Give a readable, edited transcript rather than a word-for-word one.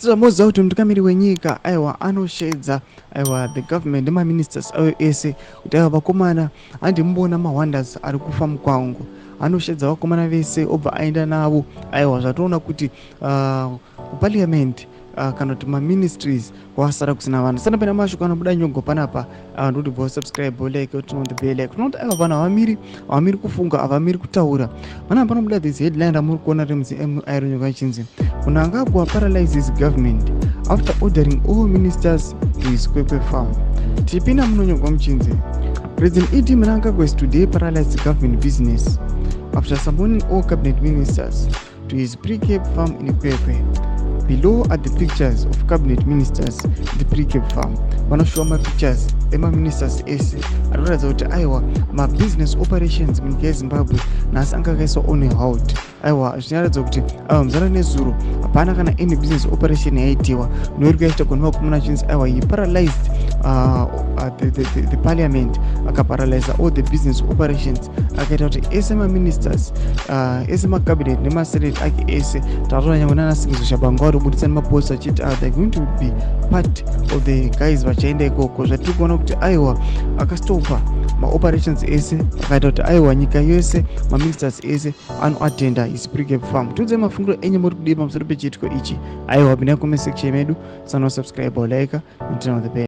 Sezvamoziva kuti mutungamiri wenyika, aiwa, anosheedza, aiwa, the government nemaministers ayo ese kuti, aiwa, vakomana, handimboona mawonders ari kufa mukwangu. Anosheedza vakomana vese, obva aenda navo. Aiwa, zvatoona kuti kuparliament kana kuti maministries kwasara kusina vanhu. Sana pena mashoko anobuda nyongo panapa. Ndoti bva subscribe, like, turn on the bell like. Tinoti, aiwa, vanhu havamiri, havamiri kufunga, havamiri kutaura. Panapa panobuda this headline ramuri kuona remuZimEye, ronyorwa ichinzi, "Mnangagwa paralyzes government after ordering all ministers to his Kwekwe farm." Tichipinda munonyorwa muchinzi, "President ED Mnangagwa has today paralyzed government business after summoning all cabinet ministers to his Precabe farm in Kwekwe. Below are the pictures of cabinet ministers in the Precabe farm." Vanoshowa mapictures emaministers ese ari kuratidza kuti, aiwa, mabusiness operations munyika yeZimbabwe nhasi anga akaiswa on a halt. Aiwa, zvinoratidza kuti, aiwa, muzana nezuro hapana kana any business operation yaitiwa. Noiri kuyaita kune vakomana chinzi, aiwa, he paralyzed the parliament, akaparalyza all the business operations, akaita kuti ese maministers, ese macabinet nemasenate ake ese. Tataura nyangwe nana Sengezo Tshabangu vari kubudisa nemapost achiti they're going to be part of the guys vachaenda ikoko. Zvatiri kuona kuti, aiwa, akastopa maoperations ese, akaita kuti, aiwa, nyika yose, maministers ese anoatenda his Precabe farm. Tiudzai mafungiro enyu, muri kudii pamusoro pechiitiko ichi? Aiwa, pindai comment section medu, sanosubscribe, like and turn on the bell.